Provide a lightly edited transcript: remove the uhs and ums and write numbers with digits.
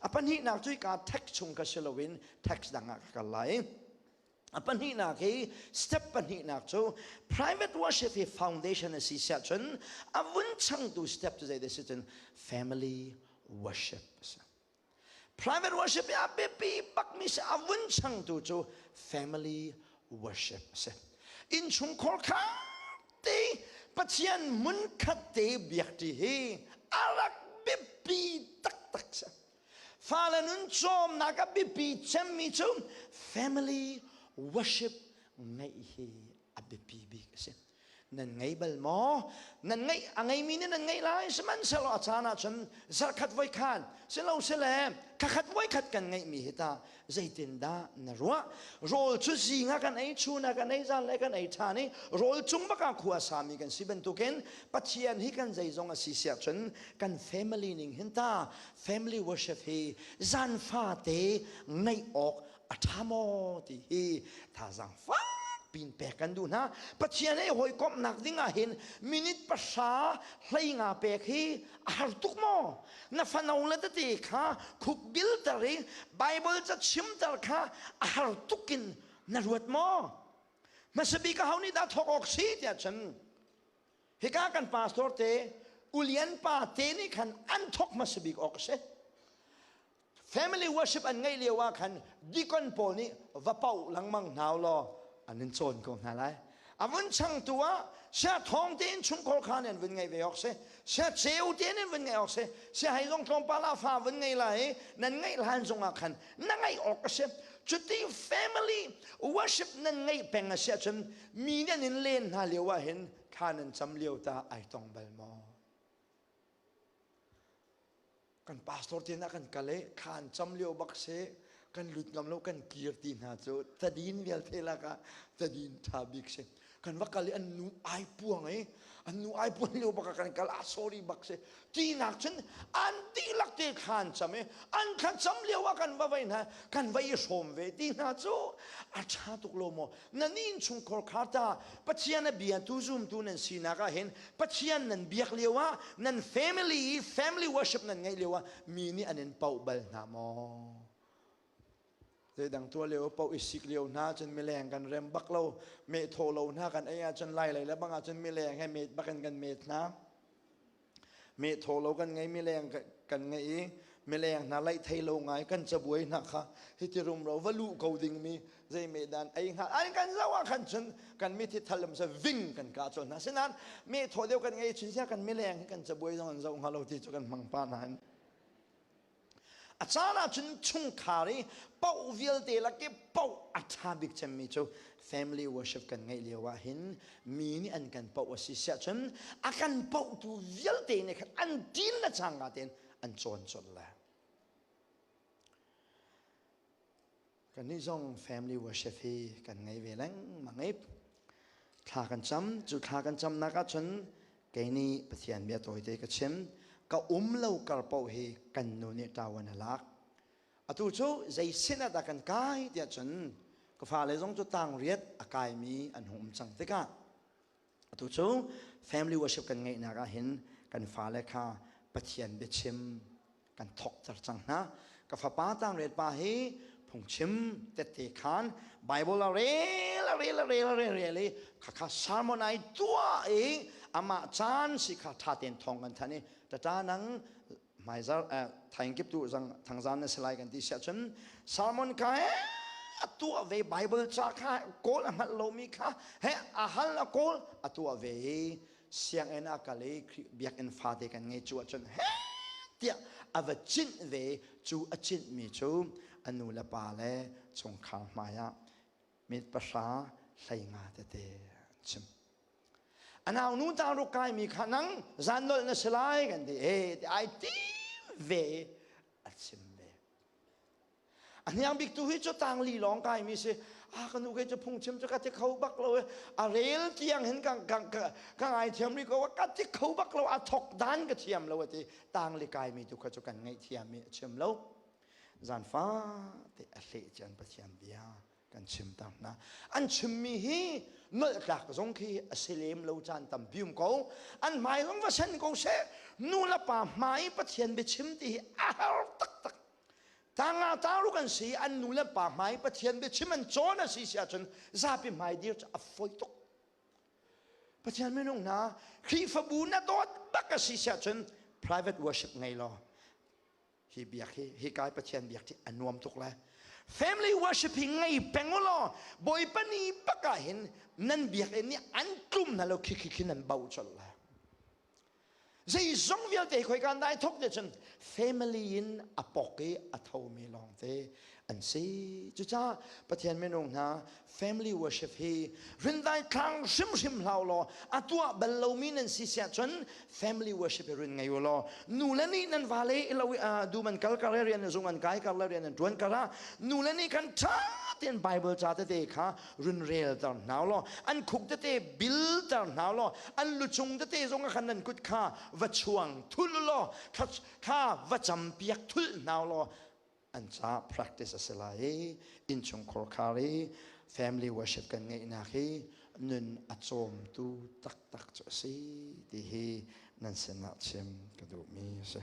A pahnihnak cu hika text chung ka si loin text dang ah ka kal lai. A pahnihnak hi step pahnihnak cu private worship hi foundation a si siah cun a vun changtu step cu zei si cun family worship a si. Private worship hi a biapi bakmi si a vun changtu cu family worship a si. Innchungkhar kha te Pathian hmunkhat te biakṭi hi a rak biapi taktak si. Fale nun cawmnak a biapi cemmi cu family worship ngeih hi a biapi bik a si. Nan ngei bal maw? Nan ngeih a ngeimi nih nan ngeih lai sihmanhsehlaw a caan ahcun zarkhat voikhat silo sile khakhat voikhat kan ngeihmi hi tah zeitindah na ruah? Rawl cu zing ah kan ei, chun ah kan ei, zanlei kan ei ṭhan i rawl cung bak ah khua sami kan si bantukin Pathian hi kan zeizong a si siah cun kan family ning hin ta family worship hi zan fate ngeih awk a ṭha maw ti hi thazaang fakpin pek kan duh hna. Pathian he hawikomhnak ding ah hin minute 10 hleinga pek hi a har tuk maw? Na fano le tete kha khuk bilter i Bible ca chimter kha a har tuk in na ruat maw? Hmasa bik aho nih dah thawk awk si tiah cun hika kan pastor te ulian pa te nih khan an thawk hmasa bik awk a si. Family worship an ngeih lio ah khan deacon pawl nih va pauh lengmang hna law an in cawn ko hna lai. A vun changtu ah sia thawng tein chungkhar kha an vun ngeih ve awk si. Sia ceu tein an vun ngeih awk si. Sia hei zong tlawmpal ah fa vun ngei lai i nan ngeih hlan zong ah khan na ngeih awk a si. Cuti family worship nan ngeih peng a si ahcun mi nih an in len hna lio ah hin thla nan cam lio ta ai tong bal maw? Kan pastor te na kan kal i khaan cam lio bak si, kan lut ngam lo, kan kir ti hna cu tadin vialte lakah tadin tha bik si. Kan va kal i an nu ai puang i an nu ai puan lio bak ah kan kal ah, sorry bak si tinak cun an dihlak te khaan cam i an kha cam lio ah kan va vei hna, kan va i hrawm ve ti hna cu a tha tuk lo maw? Nan innchungkhar kha ta Pathian a biatu zumtu nan sinak ah hin Pathian nan biak lio ah nan family family worship nan ngeih lio ah mi nih an in pauh bal hna maw? Zeidang tuah lio pauh i sik lio hna cun mileng kan rem bak lo, meh thaw lo hna kan ei ahcun lai lei le bang ahcun mileng he met bak in kan met hna. Meh thaw lo kan ngei, mileng kan ngei i mileng hna laih thei lo ngai kan cabuai hna kha hiti rumro va luh ko dingmi zei meh dan ei hnga an kan zoh ah khan cun kan mithi thalam sa ving kan kah colh hna. Sinain meh thaw deuh kan ngei chin sia kan mileng hi kan cabuai zong an zoh hnga lo ti cu kan hmang pa nain. A caan ahcun chungkhar i paoh vialte lak i paoh a ṭha bik cemmi cu family worship kan ngeih lio ah hin mi nih an kan paoh a si siah cun a kan paohtu vialte nih khan an ṭin le cangka tein an cawn colh le. Kannih zong family worship hi kan ngei ve lengmang i thla kan cam. Cu thla kan camnak ahcun kei nih Pathian bia tawite ka chim. Ka um lo kar paoh hi kan nu nih ṭawan a lak. Atu cu zei sin ah dah kan kai tiah cun ka fale zong cu tangriat a kaimi an hung um cang tikah atu cu family worship kan ngeihnak ah hin kan fale kha Pathian biachim kan thawkter cang hna. Ka fapa tangriat pa hi phungchim tette khan Bible a rel a rel a rel a rel rel i khakha sermon ai tuah i amah caan si kha tha tein thawng kan than i tata nang hmaizar thaing kip tu zang thangzan na si lai kan ti siah cun sermon kha a tuah ve, Bible ca kha kawl a hngalh lomi kha he a hal a kawl a tuah ve i sianginn a kal i biakinn fate kan ngei cu ahcun he tiah a va cinh ve. Cu a cinhmi cu a nu le pa le chungkhar hmai ah mit 10 hleinga tete an chim. A nau nu tang ruk kaimi kha nang zan nolh na si lai kan ti e ti ai tim ve a chim ve. A hniang bik tu hi cu tang li lawng kaimi si a ka nu ke cu phungchim cu ka ti kho bak lo a rel tiang hin ka ka ka ka ngai thiam ri ko ka ti kho bak lo, a thok dan ka thiam lo ati. Tang li kaimi tu kha cu kan ngaih thiam i a chim lo. Zan fa te a hleh cian Pathian bia kan chim ta hna. An chimmi hi nolh tlak zong khi a si lem lo caan tampi um ko, an hmai zong va sen ko seh, nu le pa hmai Pathian biachim ti hi a har taktak. Tanga taruk an si an nu le pa hmai Pathian biachim an cawn a si si ahcun zapi hmai dir cu a fawi tuk. Pathian minung hna Khrihfabu na dawt bak a si si ahcun private worship ngei law hi biak hi hi kai Pathian biak hi a nuam tuk lai. Family worship hi ngei peng u law Bawipa ni bak ah hin nan biakinn nih an tlum hna lo khi khi khi nan bauh colh lai. Zeizong vialte khoi kan dai thok te cun family in a pok i a thomi lawngte an si. Cucaah Pathian minung hna family worship hi rindai thlang hrimhrim hlau law a tuah bal lomi nan si siah cun family worship hi rin ngei u law nu le nih nan vale ilo du man kal kar rian zung an kai kar le rian an tuan kar ah nu le nih khan tha tein Bible ca tete kha run relter hna law an khuk tete bilter hna law an lucung tete zong ah khan nan kut kha va chuang thul law kha va campiak thul hna law an ca practice a si lai i innchungkhar khar i family worship kan ngeihnak hi nun a cawmtu taktak cu a si ti hi nan sinah chim ka duhmi a si.